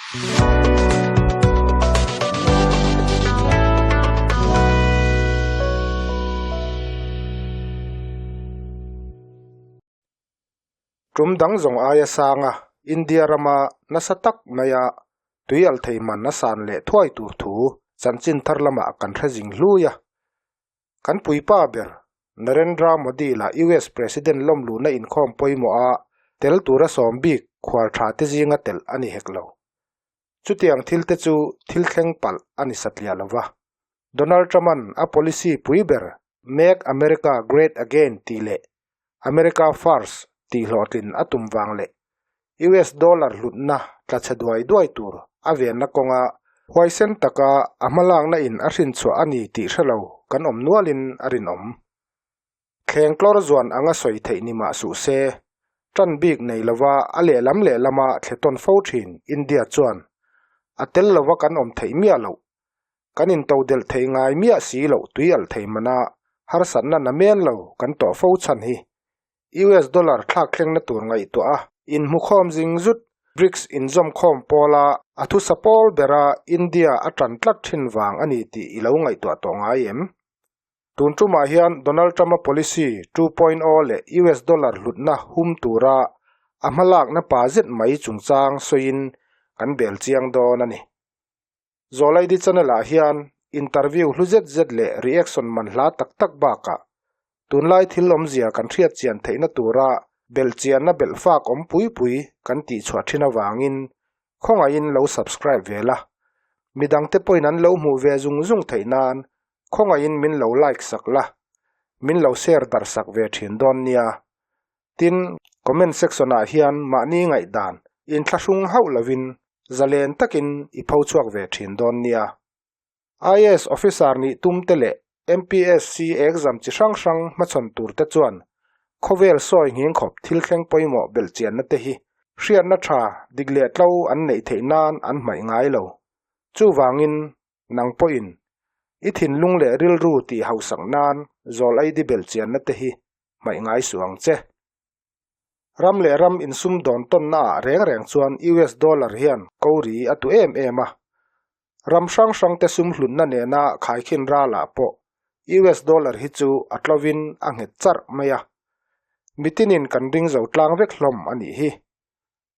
Tum dang zawng aia sanga India rama nasa tak maia tuialthei man a san leh thuai tur thu chanchin thar lamah kan hre zing hlui a. Kan puipa ber Narendra Modi lah US President lawmluhna inkhawm pawimawh a tel tura sawm bik khual tha te zinga telh a ni hek lo. Chutiang thil te chu thil thleng palh a ni satliah lo va. Donald Trump-a'n a policy pui ber Make America Great Again tih leh America First tih hlawhtlin a tum vang leh US dollar hlutna tla chhe duai duai tur a venna kawnga huaisen taka a hmalakna in a hrinchhuah a ni tih hre lo kan awm nualin a rinawm. Thleng tlawr zuan anga sawi theih ni mah suh se, tan bik nei lova a lehlam lehlama thle tawn fo thin India chuan a tel lova kan awm theih miah loh, kan intodelh thei ngai miah si loh tui alh thei mana harsatna na men lo kan tawh fo chhan hi US dollar thlak thlengna tur ngaihtuah a inhmukhawm zing zut BRICS inzawmkhawm pawla a thusa pawl bera India a tan tlat thin vang a ni tih i lo ngaihtuah tawh ngai em? Tun tumah hian Donald Trump-a policy 2.0 leh US dollar hlutna hum tura a hmalakna pa zet mai chungchang sawiin kan bel chiang dawn a ni. Zawlaidi channel-ah hian interview hlu zet zet leh reaction man hla tak tak bakah tunlai thil awmzia kan hriat chian theihna tura belhchianna belhfak awm pui pui kan tihchhuah thin avangin khawngaihin lo subscribe ve la. Midangte pawhin an lo hmuh ve zung zung theih nan Khawngaihin min lo like sak la, min lo share darh sak ve thin dawn nia. Tin, comment section ah hian mahni ngaihdan inthlahrung hauh lovin zalen takin i pho chhuak ve thin dawn nia. IAS officer nih tum te leh MPSC exam chi hrang hrang hmachhawn tur te chuan khawvel sawi nghing khawp thil thleng pawimawh belhchianna te hi hriatna tha dik leh tlo an neih theih nan an hmaih ngai lo. Chuvangin Nang pawhin i thinlung leh rilru tih hausak nan zawl aidi belhchianna te hi hmaih ngai suh ang che. Ram leh ram insum dawn tawnna ah reng reng chuan US dollar hian ko ri a tu em em a. Ram hrang hrang te sum hlutna nena khaikhin ralah pawh US dollar hi chu a tlovin a nghet charh mai a. Mitinin kan ring zo tlang vek hlawm a nih hi.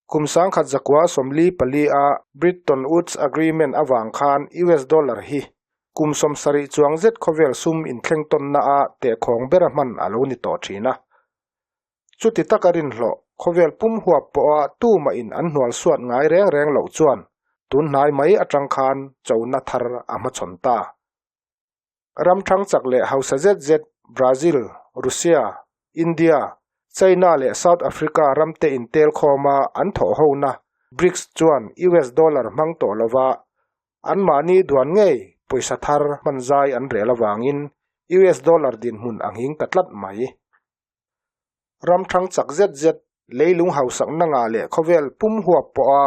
Kum 1944 a Bretton Woods Agreement avang khan US dollar hi kum 70 chuang zet khawvel sum inthleng tawnna a tehkhawng bera hman a lo ni tawh thin a. Chuti taka rinhlawh khawvel pum huap pawha tumahin an hnual suat ngai reng reng loh chuan tun hnai mai atang khan chona thar a hmachhawn ta. Ram thang chak leh hausa zet zet Brazil, Russia, India, China leh South Africa ramte intel khawma an thawh hona BRICS chuan US dollar hmang tawh lova anmahni duan ngei pawisa thar hman zai an rel avangin US dollar dinhmun a nghing ta tlat mai. Ram thang chak zet zet leilung hausakna ngah leh khawvel pum huap pawha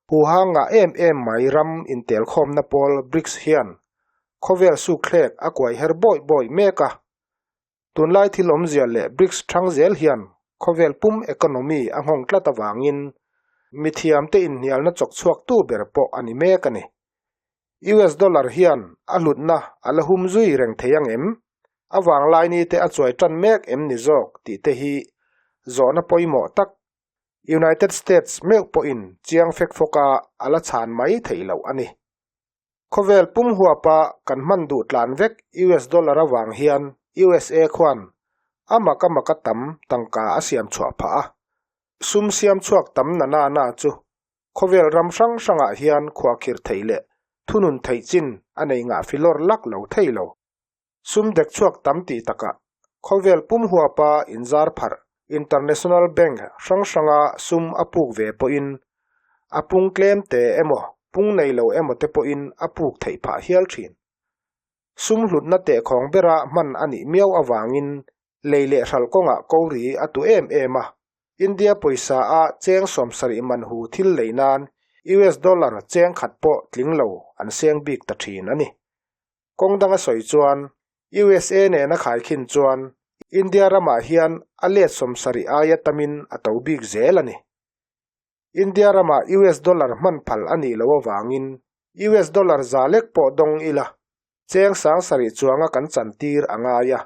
huha ngah em em mai ram intelkhawmna pawl BRICS hian khawvel sukthlek a kuai her bawih bawih mek a. Tunlai thil awmzia leh BRICS thang zel hian khawvel pum economy a nghawng tlat avangin mithiamte inhnialna chawk chhuaktu ber pawh a ni mek a ni. US dollar hian a hlutna a la hum zui reng thei ang em? A vanglaini te a chuai tan mek em ni zawk tih te hi zawhna pawimawh tak United States meuh pawhin chiang fek fawka a la chhan mai theih loh a ni. Khawvel pum huapa kan hman duh tlan vek US dollar avang hian USA khuan a maka maka tam tangka a siam chhuah phah a. Sum siam chhuak tam na na na chu Khawvel ram hrang hrangah hian khuahkhirh theih leh thunun theih chin a nei ngah filawr lak lo thei lo. Sum dek chhuak tam tih takah khawvel pum huapa inzar pharh International Bank hrang hranga sum a puk ve pawhin a pung tlem te emaw pung nei lo emaw te pawhin a puk theih phah hial thin. Sum hlutna tehkhawng bera hman a nih miau avangin lei leh hral kawngah ko ri a tu em em a, India pawisa a cheng 70 man hu thil lei nan US dollar cheng khat pawh tling lo an seng bik ta thin a ni. Kawng danga sawi chuan USA nena khaikhin chuan India ramah hian a let 70 aia tamin a to bik zel a ni. India ramah US dollar hman phal a nih loh avangin US dollar za lek pawh dawng ila, cheng 7000 chuanga kan chantir a ngai a.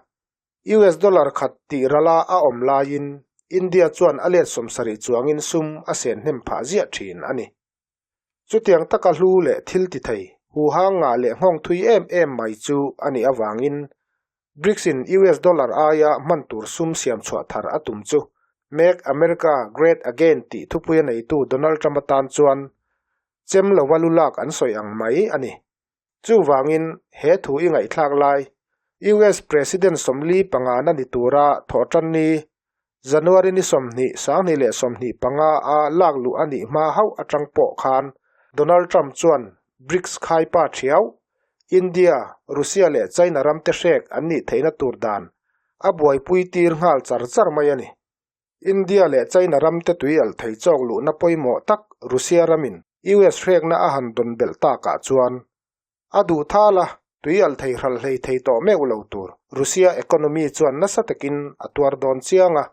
US dollar khat tih rala a awm laiin India chuan a let 70 chuangin sum a sen hnem phah ziah thin a ni. Chutiang taka hlu leh thil ti thei, huhang ngah leh nghawng thui em em mai chu a nih avangin BRICS in US dollar aia hman tur sum siam chhuah thar a tum chu Make America Great Again tih thupui a neitu Donald Trump atan chuan chem lova lu lak an sawi ang mai a ni. Chuvangin he thu i ngaihthlak lai US President 45 na ni tura thawhtanni January ni 20, 2025 a lak luh a nih hma hauh atang pawh khan Donald Trump chuan BRICS khaipa thiau India, Russia leh China ramte hrek an nih theihna tur dan a buaipui tir nghal char char mai a ni. India leh China ramte tui alh thei chawk luhna pawimawh tak Russia ramin US hrekna a han dawn belh takah chuan a duh thal a, tui alh thei hral hlei thei tawh meuh lo tur Russia economy chuan nasa takin a tuar dawn chiang a.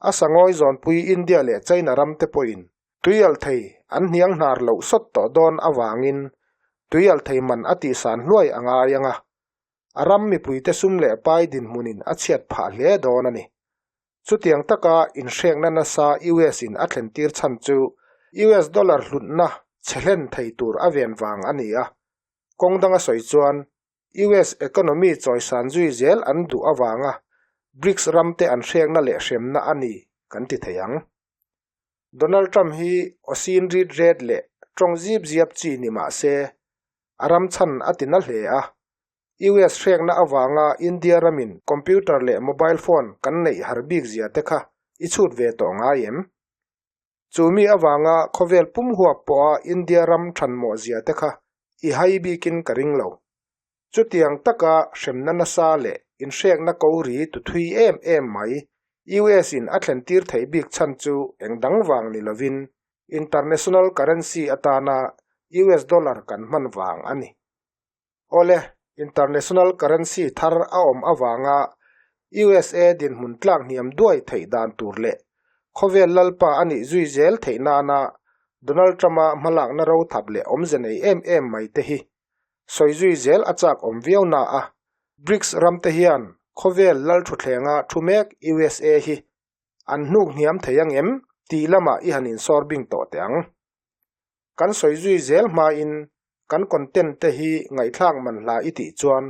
A sangawi zawnpui India leh China ramte pawhin tui alh thei an hniang hnar loh sawt tawh dawn avangin tui alh thei man a tihsan hluai a ngai ang a, a ram mipuite sum leh pai dinhmunin a chhiat phah hle dawn a ni. Chutiang taka inhrekna nasa US in a thlentir chhan chu US dollar hlutna chhe hlen thei tur a ven vang a ni a. Kawng danga sawi chuan US economy chawisan zui zel an duh avanga BRICS ramte an hrekna leh hremna a ni kan ti thei ang. Donald Trump hi awsin rit ret leh tawng zip ziap chi ni mah se a ram chhan a ti na hle a. US hrekna avanga India ramin computer leh mobile phone kan neih har bik zia te kha i chhut ve tawh ngai em? Chu mi avanga khawvel pum huap pawha India ram thanmawh zia te kha i hai bikin ka ring lo. Chutiang taka hremna nasa leh inhrekna ko ri tu thui em em mai US in a thlentir theih bik chhan chu eng dang vang ni lovin international currency atana US dollar kan hman vang a ni. Awle, international currency thar a awm avanga USA dinhmun tlak hniam duai theih dan tur leh khawvel lalpa a nih zui zel theih nana Donald Trump-a hmalakna ro thap leh awmze nei em em mai te hi sawi zui zel a chak awm viau na a, BRICS ramte hian khawvel lal thuthlenga thu mek USA hi an hnuk hniam thei angem tih lamah i han insawr bing tawh teh ang. Kan sawi zui zel hmain kan content te hi ngaihthlak man hla i tih chuan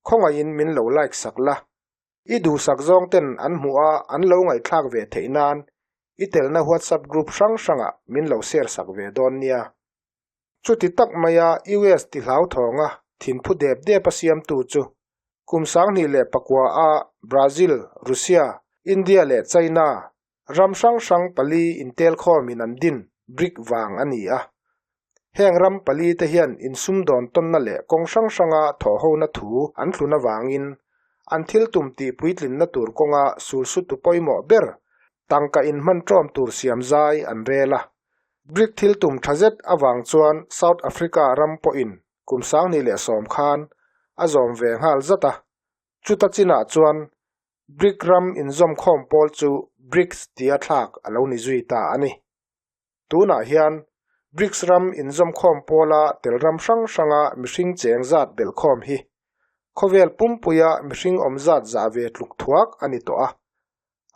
khawngaihin min lo like sak la, i duhsak zawng ten an hmuh a an lo ngaihthlak ve theih nan i telna WhatsApp group hrang hrangah min lo share sak ve dawn nia. Chuti tak maia US ti hlauthawnga thinphu dep dep a siamtu chu kum 2009 a Brazil, Russia, India leh China ram hrang hrang pali intelkhawmin an din BRIC vang a ni a. Heng ram pali te hian insumdawn tawnna leh kawng hrang hranga thawhhona thu an hlun avangin an thil tum tih puitlinna tur kawnga sulsutu pawimawh ber tangka inhman ṭawm tur siam zai an rel a. BRIC thil tum tha zet avang chuan South Africa ram pawhin kum 2010 khan a zawm ve nghal zat a. Chuta chinah chuan BRIC ram inzawmkhawm pawl chu BRICS tia thlak a lo ni zui ta a ni. Tunah hian BRICS ram inzawmkhawm pawla tel ram hrang hranga mihring cheng zat belhkhawm hi khawvel pumpuia mihring awm zat zah ve tluk thuak a ni tawh a.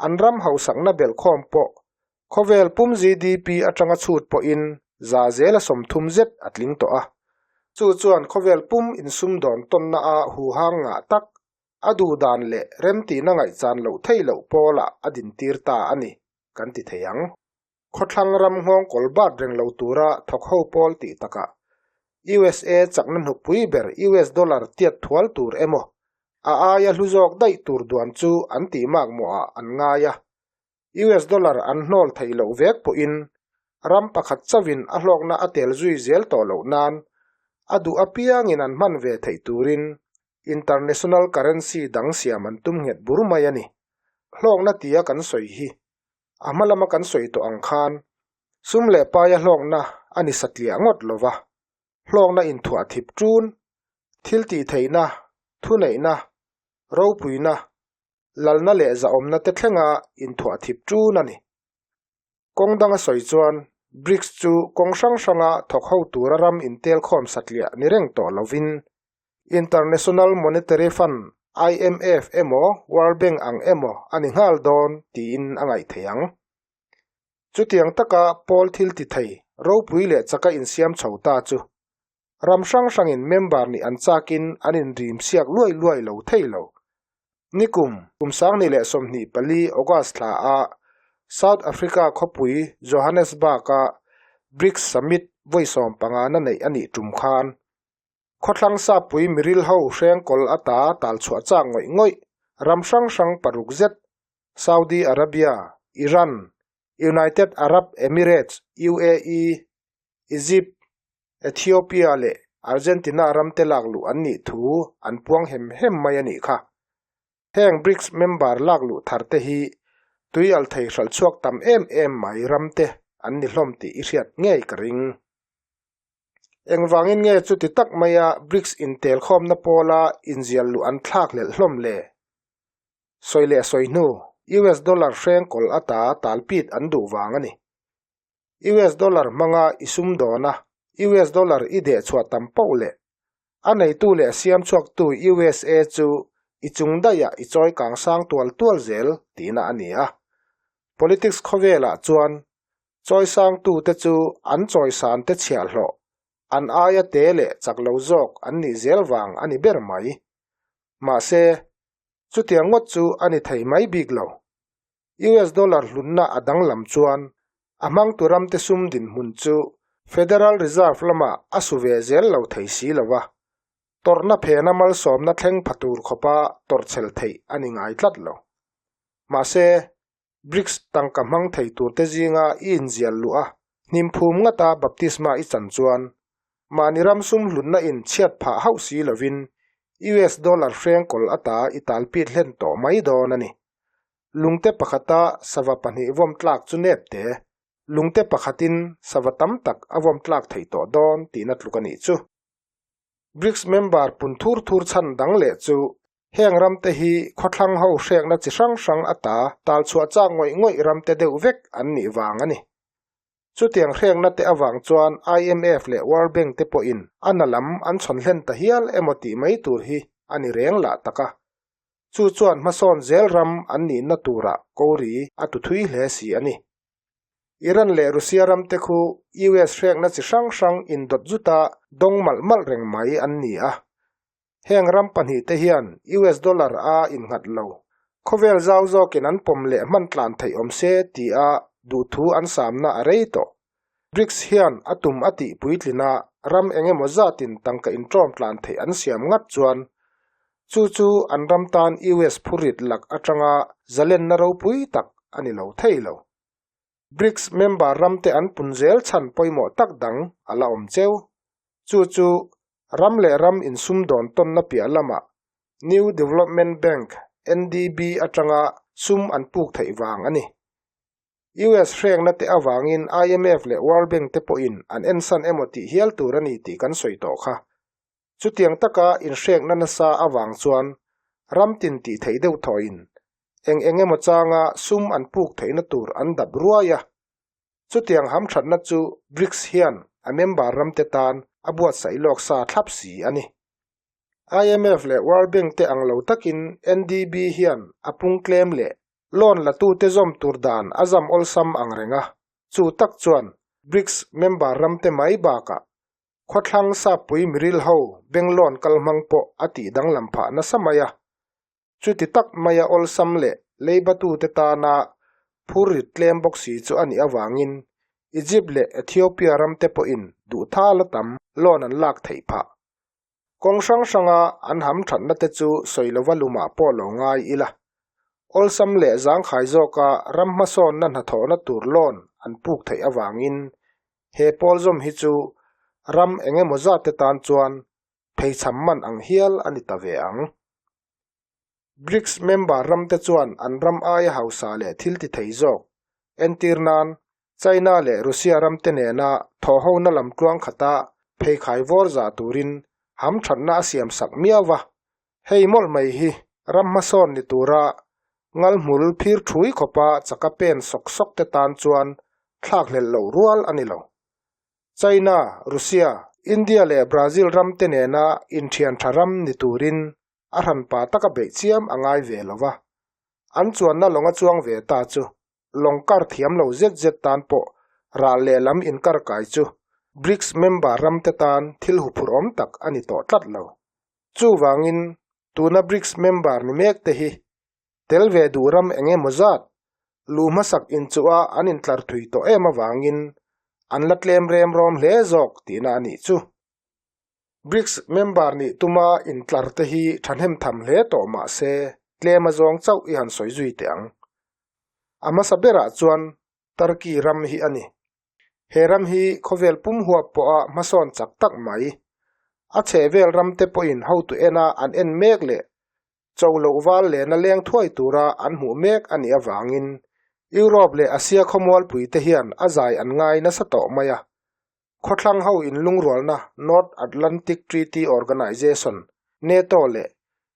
An ram hausakna belhkhawm pawh khawvel pum GDP atanga chhut pawhin za zela 30 zet a tling tawh a. Chu chuan khawvel pum insumdawn tawnna a huhang ngah tak a duh dan leh remtihna ngaihchan loh theih loh pawlah a dintir ta a ni kan ti thei ang. Khawthlang ram nghawng kawl bat reng lo tura thawk ho pawl tih takah USA chakna hnukpui ber US dollar tiat thual tur emaw a aia hlu zawk daih tur duan chu an tih makmawhah an ngai a. US dollar an hnawl theih loh vek pawhin ram pakhat chauhin a hlawkna a tel zui zel tawh loh nan a duh apiangin an hman ve theih turin international currency dang siam an tum nghet bur mai a ni. Hlawkna tia kan sawi hi a hma lama kan sawi tawh ang khan sum leh paia hlawkna a ni satliah ngawt lova, hlawkna inthuah thip ṭun, thil tih theihna, thuneihna, ropuina, lalna leh zahawmna te thlenga inthuah thip ṭun a ni. Kawng danga sawi chuan BRICS chu kawng hrang hranga thawk ho tura ram intelkhawm satliah ni reng tawh lovin International Monetary Fund, IMF, emaw World Bank ang emaw a ni nghal dawn tiin a ngaih theih ang. Chutiang taka pawl thil ti thei ropui leh chaka insiam chho ta chu ram hrang hrangin member nih an chakin an inrim siak luai luai lo thei lo. Nikum, kum 2024 August thla a South Africa khawpui Johannesburg-a BRICS Summit vawi 15 na neih a nih tum khan Khawthlang Sappui miril ho hrengkawl ata tal chhuah chak ngawih ngawih ram hrang hrang paruk zet Saudi Arabia, Iran, United Arab Emirates, UAE, Egypt, Ethiopia leh Argentina ramte lak luh an nih thu an puang hem hem mai a nih kha. Heng BRICS member lak luh thar te hi tui al thei hralh chhuak tam em em mai ramte an ni hlawm tih i hriat ngei ka ring. Engvangin nge chuti tak maia BRICS intelkhawmna pawla inzial luh an thlak hlelh hlawm le? Sawi leh sawi hnu, US dollar hreng kawl ata talpit an duh vang a ni. US dollar hmanga i sum dawn a, US dollar i deh chhuah tam poh leh a neitu leh siam chhuaktu USA chu i chung daihah i chawi kang sang tual tual zel tihna a ni a. Politics khawvelah chuan chawisangtute chu an chawisante chhiahhlawh, an aia te leh chak lo zawk an nih zel vang a ni ber mai. Mahse, chutiang ngawt chu a ni thei mai bik lo. US dollar hlutna a danglam chuan a hmangtu ramte sum dinhmun chu Federal Reserve lamah a su ve zel lo thei si lo va, tawrhna phena malsawmna thleng pha tur khawpa tawrhchhel theih a ni ngai tlat lo. Mahse, BRICS tangka hmang thei turte zinga i inzial luh a, hnimphum ngata baptisma i chan chuan mahni ram sum hlutna in chhiat phah hauh si lovin US dollar hrengkawl ata i talpit hlen tawh mai dawn a ni. Lungte pakhata sava pahnih vawm tlak chu nep te, lungte pakhatin sava tam tak a vawm tlak thei tawh dawn tihna tluk a nih chu. BRICS member pun thur thur chhan dang leh chu heng ramte hi khawthlang ho hrekna chi hrang hrang ata tal chhuah chak ngawih ngawih ramte deuh vek an nih vang a ni. Chutiang hrekna te avang chuan IMF leh World Bank te pawhin a na lam an chhawn hlen ta hial emaw tih mai tur hi a ni reng lah tak a. Chu chuan hmasawn zel ram an nihna turah kori a tu thui hle si a ni. Iran leh Russia ram te khu US hrekna chi hrang hrang indawt zuta dawng malh malh reng mai an ni a. Heng ram pahnihte hian US dollar a innghat lo. Khawvel zau zawkin an pawm leh hman tlan theih awm se tia duhthu an samna a rei tawh. BRICS hian a tum a tih puitlin a, ram eng emaw zatin tangka inṭawm tlan theih an siam ngat chuan chu chu an ram tan US phurit lak aṭanga zalenna ropui tak a ni lo thei lo. BRICS member ramte an pun zel chhan pawimawh tak dang a la awm cheu. Chu chu ram leh ram insumdawn tawnna piah lamah New Development Bank, NDB, aṭanga sum an puk theih vang a ni. US hrengna te avangin IMF leh World Bank te pawhin an ensan emaw tih hial tur a ni tih kan sawi tawh kha. Chutiang taka inhrekna nasa avang chuan ram tin tih theih deuh thawhin eng eng emaw changa sum an puk theihna tur an dap ruai a. Chutiang hamthatna chu BRICS hian a member ramte tan a buatsaih lawk sa thlap si a ni. IMF leh World Bank te ang lo takin NDB hian a pung tlem leh loan latute zawm tur dan a zam awlsam ang reng a, chu tak chuan BRICS member ramte mai bakah khawthlang sappui miril ho bank loan kalhmang pawh a tih danglam phah nasa mai a. Chuti tak maia awlsam leh leibatute tana phur rit tlem bawk si chu a nih avangin Egypt leh Ethiopia ramte pawhin duhtha la tam loan an lak theih phah. Kawng hrang hranga an ham thatna te chu sawi lova lumah pawh lo ngai ila. Awlsam leh zangkhai zawka ram hmasawnna hnathawhna tur loan an puk theih avangin he pawl zawm hi chu ram eng emaw zat te tan chuan pheichham man ang hial a ni ta ve ang. BRICS member ramte chuan an ram aia hausa leh thil ti thei zawk, entir nan China leh Russia ramte nena thawhhona lam tluang khata pheikhai vawr zah turin hamthatna a siam sak miau va. Hei mawlh mai hi ram hmasawn ni tura ngalhmul phir thui khawpa chaka pen sawk sawk te tan chuan. thlakhlelh loh rual a ni lo. China, Russia, India leh Brazil ram te nena inthian tha ram ni turin a hranpa taka beih chiam a ngai ve lo va. An chuanna lawnga chuang ve ta chu lawng kar thiam lo zet zet tan pawh ral lehlam inkar kai chu BRICS member ram te tan thil huphurhawm tak a ni tawh tlat lo. Chuvangin tuna BRICS member ni mek te hi tel ve duh ram eng emaw zat luh hmasak inchuh a an intlar thui tawh em avangin an la tlem rem rawm hle zawk tihna a nih chu. BRICS member nih tuma intlar te hi thahnem tham hle tawh mah se tlem a zawng chauh i han sawi zui teh ang. A hmasa berah chuan Turkey ram hi a ni. He ram hi khawvel pum huap pawha hmasawn chak tak mai. A chhehvel ram te pawhin hotu ena an en mek leh cho loh val lehna leng thuai tura an hmuh mek a nih avangin Europe leh Asia khawmualpui te hian a zai an ngai nasa tawh mai a. Khawthlang ho inlungrualna North Atlantic Treaty Organization, NATO, leh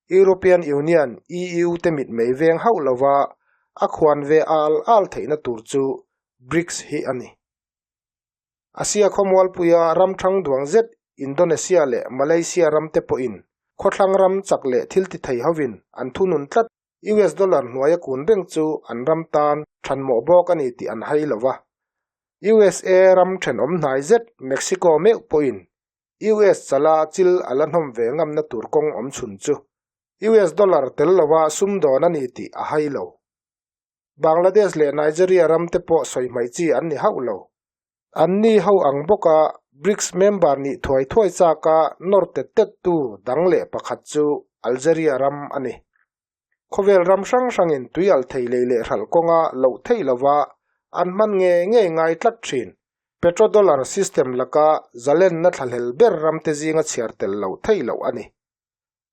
European Union, EU, te mitmei veng hauh lova a khuan ve al al theihna tur chu BRICS hi a ni. Asia khawmualpuia ram thang duang zet Indonesia leh Malaysia ram te pawhin khawthlang ram chak leh thil ti thei hovin an thunun tlat US dollar hnuaia kun reng chu an ram tan thanmawh bawk a ni tih an hai lo va. USA ram thenawm hnai zet Mexico meuh pawhin US chala chil a la hnawm ve ngamna tur kawng awm chhun chu US dollar tel lova sumdawn a ni tih a hai lo. Bangladesh leh Nigeria ram te pawh sawi hmaih chi an ni hauh lo. Anni ho ang bawka BRICS member nih thuai thuai chaka nawr tet tet tu dang leh pakhat chu Algeria ram a ni. Khawvel ram hrang hrangin tui alh thei lei leh hralh kawnga loh theih lova an hman nge ngei ngai tlat thin. Petrodollar system laka zalenna thlahlel ber ramte zinga chhiar tel loh theih loh a ni.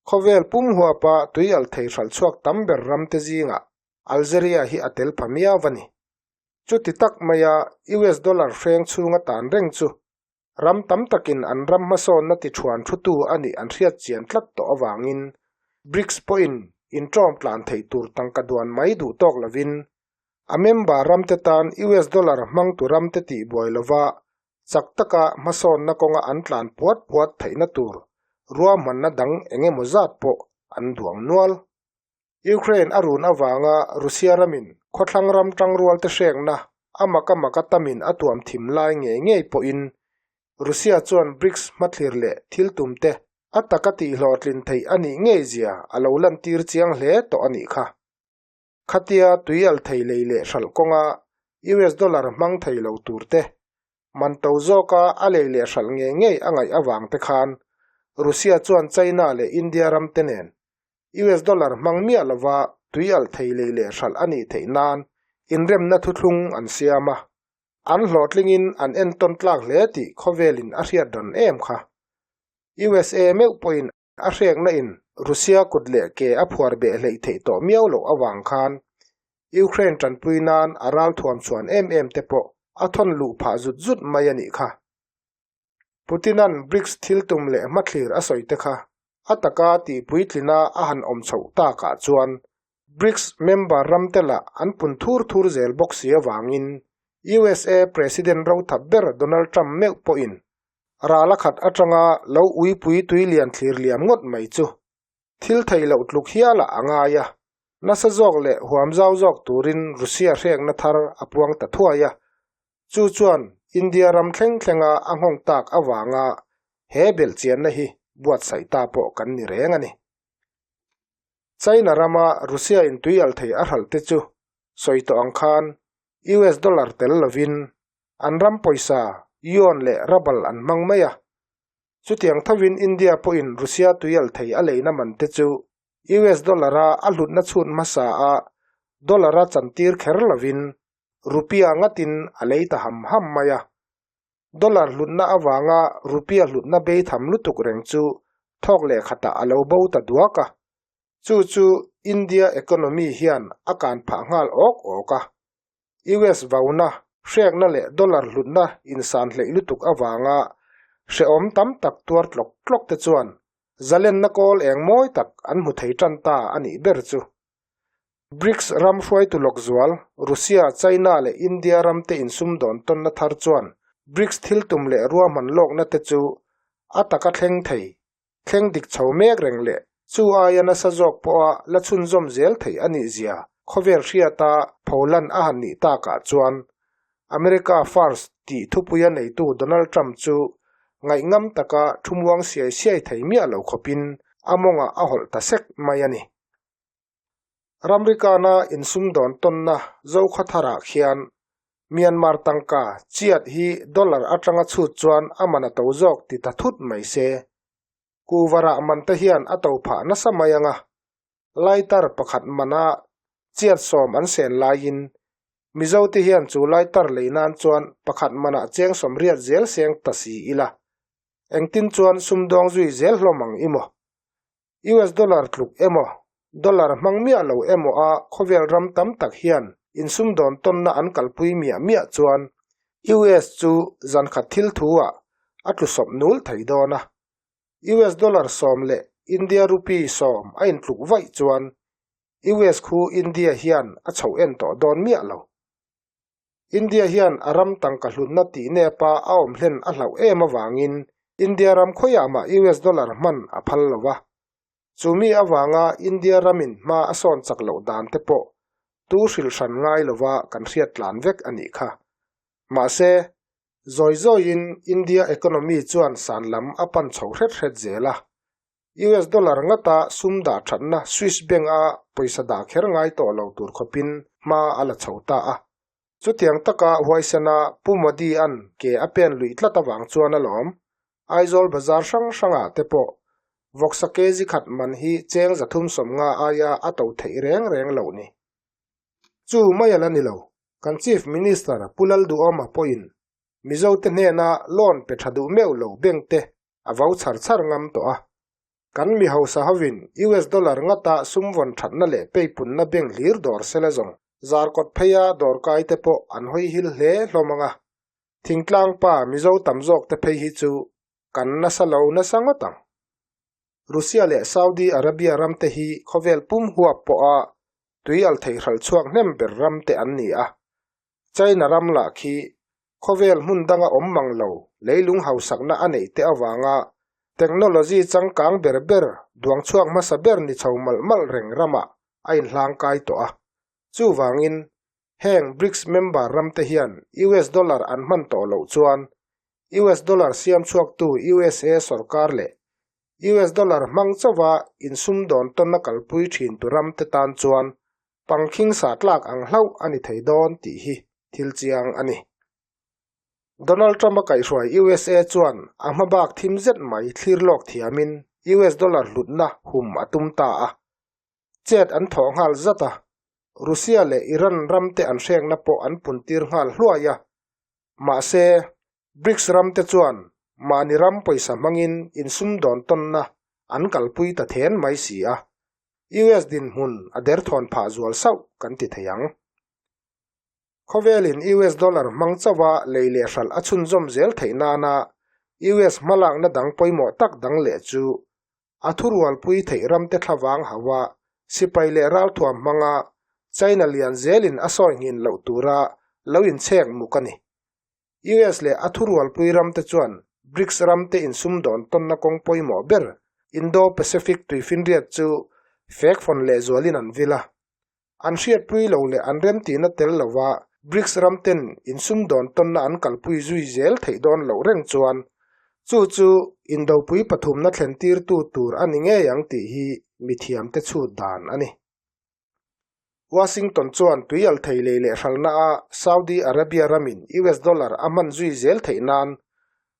Khawvel pum huapa tui alh thei hralh chhuak tam ber ramte zingah Algeria hi a tel pha miau a ni. Chuti tak maia US dollar hreng chhunga tan reng chu ram tam takin an ram hmasawnna ti thuan thutu a nih an hriat chian tlat tawh avangin BRICS pawhin inṭawm tlan theih tur tangka duan mai duh tawk lovin a member ramte tan US dollar hmangtu ramte tihbuai lova chak taka hmasawnna kawnga an tlan puat puat theihna tur ruahmanna dang eng emaw zat pawh an duang nual. Ukraine a run avanga Russia ramin khawthlang ram tangrualte hrengna a maka maka tamin a tuam thim lai ngei ngei pawhin Russia chuan BRICS hmathlir leh thil tumte a taka tihhlawhtlin theih a nih ngei zia a lo lantir chiang hle tawh a nih kha. Khatia tuial thei lei leh hralh kawnga US dollar hmang thei lo turte man to zawka a lei leh hralh ngei ngei a ngaih avang te khan Russia chuan China leh India ram te nen US dollar hmang miah lova tui alh thei lei leh hralh a nih theih nan inremna thuthlung an siam a, an hlawhtlingin an entawn tlak hle tih khawvelin a hriat ran em kha. USA meuh pawhin A hrekna in Russia kut leh ke a phuar beh hleih theih tawh miau loh avang khan Ukraine tanpui nan a ral thuam chhuan em em te pawh a thawn luh phah zut zut mai a nih kha. Putin-a'n BRICS thil tum leh hmathlir a sawi te kha a taka tih puitlina a han awm chhoh takah chuan BRICS member ram te lah an pun thur thur zel bawk si avangin USA President rothap ber Donald Trump meuh pawhin Ral a khat atanga lo uipui tui lian thlir liam ngawt mai chu thil theih loh tluk hialah a ngai a, nasa zawk leh huam zau zawk turin Russia hrekna thar a puang ta thuai a, chu chuan India ram thleng thlenga a nghawng tak avanga he belhchianna hi buatsaih ta pawh kan ni reng a ni. China rama Russia in tui alh thei a hralh te chu sawi tawh ang khan US dollar tel lovin an ram pawisa, yuan leh ruble an hmang mai a. Chutiang thovin India pawhin Russia tuial thei a leina man te chu US dollar-a a hlutna chhut hmasa a dollar-a chantir kher lovin rupia ngatin a lei ta ham ham mai a. Dollar hlutna avanga rupia hlutna beitham lutuk reng chu thawk leh khatah a lo bo ta duak a. Chu chu India economy hian a kan phah nghal awk awk a. US vauna, hrekna leh dollar hlutna insan hleih lutuk avanga hrehawm tam tak tuar tlawk tlawk te chuan zalenna kawl eng mawi tak an hmu thei tan ta a nih ber chu. BRICS ram hruaitu lawk zual, Russia, China leh India ramte insumdawn tawnna thar chuan BRICS thil tum leh ruahman lawkna te chu a taka thleng thei, thleng dik chho mek reng leh chu aia nasa zawk pawha la chhunzawm zel thei a nih zia khawvel hriata pholan a han nih takah chuan America First tih thupuia neitu Donald Trump chu ngaihngam taka thu muang siai siai thei miah lo khawpin a mawngah a hawlh ta sek mai a ni. Ramrikana insumdawn tawnna Zokhawtharah khian Myanmar tangka chiat hi dollar atanga chhut chuan a man a to zawk ti ta thut mai se. Kuvarah man te hian a to phah nasa mai anga lighter pakhat mana chiat sawm an sen laiin Mizo te hian chu lighter lei nan chuan pakhat manah cheng sawmriat zel seng ta si ila engtin chuan sumdawng zui zel hlawm ang i maw? US dollar tluk emaw, dollar hmang miah lo emaw a khawvel ram tam tak hian insumdawn tawnna an kalpui miah miah chuan US chu zankhat thil thu ah a tlu sawp nul thei dawn a. US dollar 10 leh India rupee 10 a intluk vaih chuan US khu India hian a chhoh en tawh dawn miah lo. India hian a ram tangka hlutna tih nepa a awm hlen a hlauh em avangin India ram khawiah mah US dollar hman a phal lo va. Chumi avanga India ramin hma a sawn chak loh dan te pawh tu hrilh hran ngai lova kan hriat tlan vek a nih kha. Mahse, zawi zawiin India economy chuan san lam a pan chho hret hret zel a. US dollar ngata sum dah thatna Swiss Bank a pawisa dah kher ngai tawh lo tur khawpin hma a la chho ta a. Chutiang taka huaisena Pu Modi an ke a pen luih tlat avang chuan alawm Aizawl bazar hrang hrangah te pawh vawksa kg khat man hi cheng 350 aia a to theih reng reng loh ni. Chu mai a la ni lo, kan Chief Minister Pu Lalduhawma pawhin Mizote hnena loan pe tha duh meuh lo bank te a vau chhar chhar ngam tawh a. Kan mi hausa hovin US dollar ngata sum vawn thatna leh peipunna bank hlir dawr sela zawng zarkawt pheia dawrkai te pawh an hawi hil hle hlawm ang a. Thingtlang pa Mizo tam zawk te phei hi chu kan nasa lo nasa ngawt ang. Russia leh Saudi Arabia ram te hi khawvel pum huap pawha tui al thei hral chhuak hnem ber ram te an ni a. China ram lah khi khawvel hmun danga awm mang lo leilung hausakna a neih te avanga technology changkang ber ber duang chhuak hmasa ber ni chho malh malh reng ramah a inhlangkai tawh a. Chuvangin heng BRICS member ram te hian US dollar an hman tawh loh chuan US dollar siam chhuaktu USA sorkar leh US dollar hmang chauha insumdawn tawnna kalpui thin tu ram te tan chuan pangkhing sa tlak ang hlauh a ni thei dawn tih hi thil chiang a ni. Donald Trump a kaihhruai USA chuan a hmabak thim zet mai thlir lawk thiamin US dollar hlutna hum a tum ta a. Chet an thawh nghal zat a, Russia leh Iran ram te an hrekna pawh an puntir nghal hluai a. Mahse, BRICS ram te chuan mahni ram pawisa hmangin insumdawn tawnna an kalpui ta then mai si a, US dinhmun a derthawn phah zual sauh kan ti thei ang. Khawvelin US dollar hmang chauha lei leh hralh a chhunzawm zel theih nana US hmalakna dang pawimawh tak dang leh chu a thurualpui theih ramte thlavang hauha sipai leh ralthuam hmanga China lian zelin a sawi nghin loh tura lo inchhek muk a ni. US leh a thurualpui ramte chuan BRICS ramte insumdawn tawnna kawng pawimawh ber Indo-Pacific tuifinriat chu fekfawn lehzualin an vil a. An hriatpui lo leh an remtihna tel lova BRICS ramten insumdawn tawnna an kalpui zui zel theih dawn loh reng chuan chu chu Indopui pathumna thlentirtu tur a ni ngei ang tih hi mithiamte chhut dan a ni. Washington chuan tuial thei lei leh hralnaah Saudi Arabia ramin US dollar a hman zui zel theih nan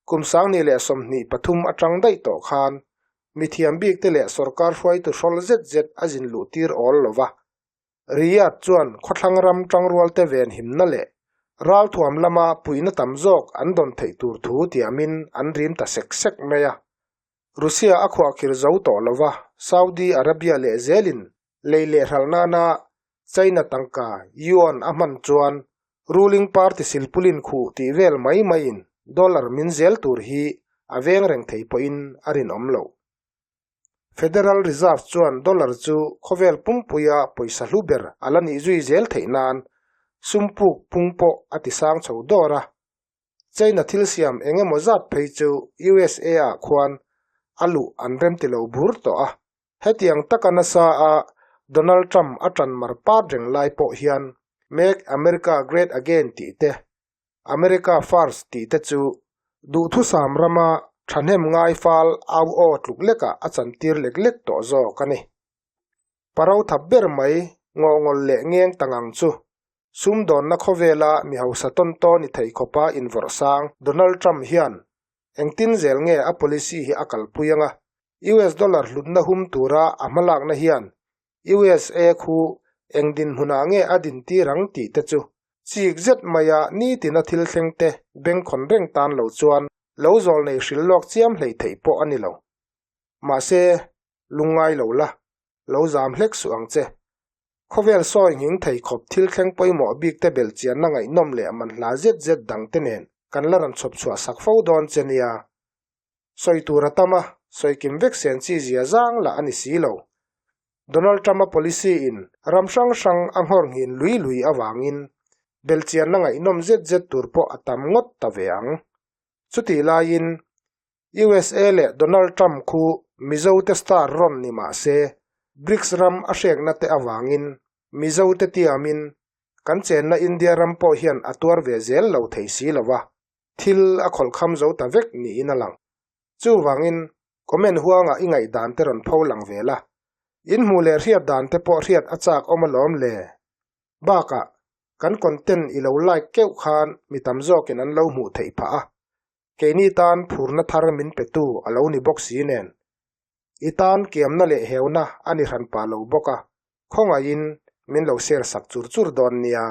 kum 2023 atang daih tawh khan mithiam bikte leh sorkar hruaitu hrawl zet zet a zin luh tir awl lo va. Riyadh chuan khawthlang ram tangrualte venhimna leh ralthuam lama puihna tam zawk an dawn theih tur thu tiamin an rim ta sek sek mai a. Russia a khuahkhir zo tawh lo va, Saudi Arabia leh zelin lei leh hral nana China tangka yuan a hman chuan ruling party silpulin khuh tih vel mai maiin dollar min zel tur hi a veng reng thei pawhin a rinawm loh. Federal Reserve chuan dollar chu khawvel pumpuia pawisa hlu ber a la nih zui zel theih nan sum puk pung pawh a ti sang chho dawr a. China thil siam eng emaw zat phei chu USA ah khuan a luh an remti lo bur tawh a. Hetiang taka nasa a Donald Trump a tan mar pat reng lai pawh hian Make America Great Again tih te, America First tih te chu duhthusam rama thahnem ngai fal au aw tluk lekah a chantir lek lek tawh zawk a ni. Paro thap ber mai ngawhngawl leh ngeng ta ngang chu sumdawnna khawvela mi hausa tawn tawn ni thei khawpa invawrh sang Donald Trump hian engtin zel nge a policy hi a kalpui anga US dollar hlutna hum tura a hmalakna hian USA khu eng dinhmunah nge a dintir ang tih te chu chik zet maia nitina thil thleng te bengkhawn reng tan lo chuan lo zawl nei hrilh lawk chiam hleih theih pawh a ni lo. Mahse, lungngai lo la, lo zam hlek suh ang che. Khawvel sawi nghing thei khawp thil thleng pawimawh bik te belhchianna ngaihnawm leh manhla zet zet dang te nen kan la rawn chhawp chhuah sak fo dawn che nia. Sawi tur a tam a, sawi kim vek sen chi zia zang lah a ni si lo. Donald Trump-a policy in ram hrang hrang a nghawr nghin lui lui avangin belhchianna ngaihnawm zet zet tur pawh a tam ngawt ta ve ang. Chutih laiin USA leh Donald Trump khu Mizote star rawn ni mah se, BRICS ram a hrekna te avangin Mizote tiamin kan chenna India ram pawh hian a tuar ve zel lo thei si lo va. Thil a khawlhkham zo ta vek niin a lang. Chuvangin, comment huangah i ngaihdan te rawn pho lang ve la. In hmuh leh hriat dan te pawh hriat a chak awm alawm le. Bakah, kan content i lo like keuh khan mi tam zawkin an lo hmuh theih phah a. Keini tan phurna thar min petu a lo ni bawk si nen. I tan kiamna leh heuna a ni hran pah lo bawk a, khawngaihin min lo share sak chur chur dawn nia.